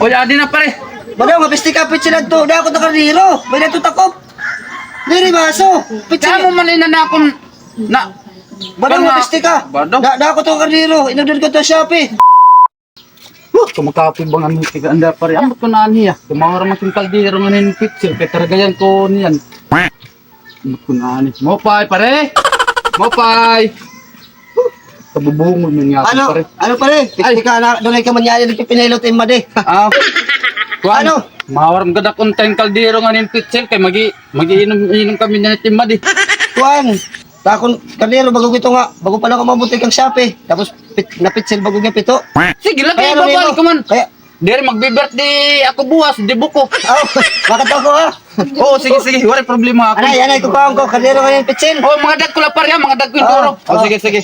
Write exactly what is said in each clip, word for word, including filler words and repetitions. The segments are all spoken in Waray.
Oy, adi na, pare. Badaw nga piste ka, pitsil adto. Dako ta kardero. May adto takop. Diri baso. Pitsil. Kamo man ina na akon na. Badaw nga piste ka. Badaw. Da, dako ta kardero. Inudod ko ta Shopee. Huh, kumakapoy ba nga mga tiga anda, pare? Ambot ko na niya. Kumawara man king kaldero nga nin pitsil, kay taragayan ko niyan. Ambot ko na ni. Mopay, pare! Mopay! Huh, kabubungol man nga ako, pare. Ano, pare? Ay. Piste ka na, dunay ka man niya, nagpipinilot in madi. Ah. Kuan. Ano? Mawaram gad akon tayong kaldero nga nin pitsil, kay magi-, magiinom-inom kami niyan itin madi. Kuan. Takon kardero, bago ito nga, bago pa lang ako mabuti kang Shopee. Tapos, pit-, napitsil bago nga pito. Sige, lagi, ano, ibabalik ko man. Kaya, diri, magbi-birthday ako buwas, di buko. Oh, makataw ko, ha? Oo, sige, sige, waray problema ako. Anay, anay, kukuhaan ko, kardero nga yung pitsil. Oh, mga dagko la, pare, ha, mga dagko yung duro. Oh, sige, sige.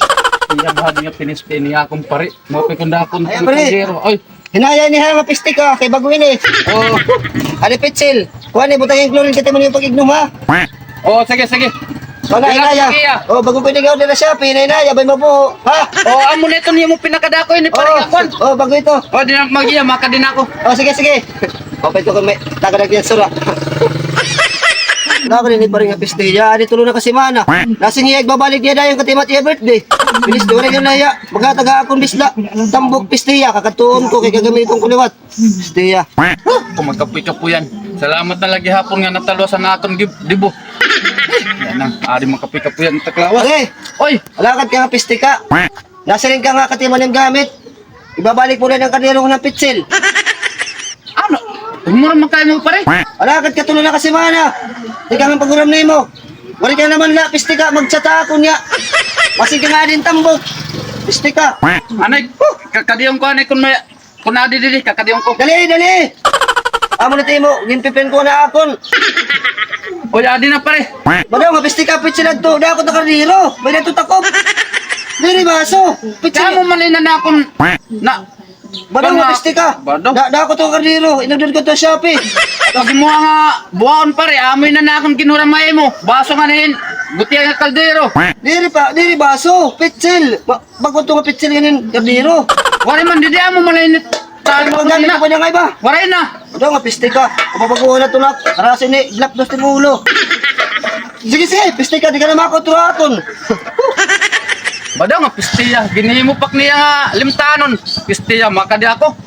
Iya, bahad nga pinis-, pini akong pare. Mapikon na akong kardero. Oy, hinaya ini ha, nga piste ka, kay bago ini. Oh. Ari pitsil. Kuha ni, butang yung chlorine, kita mo yung pag-ignom, ha? Oh, sige, sige. Wala, hinaya. Oh, bago ko inigaw nila siya, hinaya, bay mabuho, ha? Oh, amo na ito niya mo pinakadako ini, pare, nga kwan. Oh, bago ito. Oh, di na mag-iya, makadin ako. Oh, sige, sige. Papay ko kung may taga na sura. Dako rin ni pare nga piste. Ya, di tulo na ka semana. Nasing iya, igbabalik niya dayon katimat iya birthday. Bilis, di wala yun na iya. Magkataga akong bisla. Tambok piste ya, kakatuon ko, kay gagamiton ko liwat. Piste ya. Huh, kumakapoy-kapoyan. Salamat na lagi hapon nga natalusan na aton gib-, dibo. Yan na, ari makapoy-kapoyan, taklawas. Okay. Oy! Alakad ka nga piste ka. Nasiring ka nga katiman yung gamit. Ibabalik mo na ng kardero ng pitsil. Ano? Humura man kayo mo, pare. Alakad ka tulo na ka semana. Di ka nga paghuram nimo. Wari ka naman la, piste ka, magsata ako niya. Masig ka nga din tambok. Piste ka. Anay, kakadiyong ko, anay, kung may, kung adi dili, kakadiyong ko. Dali, dali. Amo na timo, ginpipen ko na akon. Oy, adi na, pare. Badaw nga piste ka, pitsil adto. Dako ta kardero. May adto takop. Diri baso. Pitsil. Kamo man ina na akon na. Badaw nga piste ka. Badaw. Da, dako ta kardero. Inudod ko ta Shopee. Pag mo nga buhaon, pare, amoy na na akon ginhuramay mo. Baso nga nin. Gutiya nga kaldero. Diri pa, diri baso. Pitsil. Ba-, bago to nga pitsil nga nin kardero. Wari man, didi amo malainit. Ano ba gani ko pa niya nga iba? Waray na. Badaw nga piste ka. Kapapaguhan na ito na. Karasi ni Black Dust in ulo. Sige, sige, piste ka. Di ka na makoturaton. Badaw nga piste ya. Ginhimupak niya nga limtanon. Piste ya, makadi ako.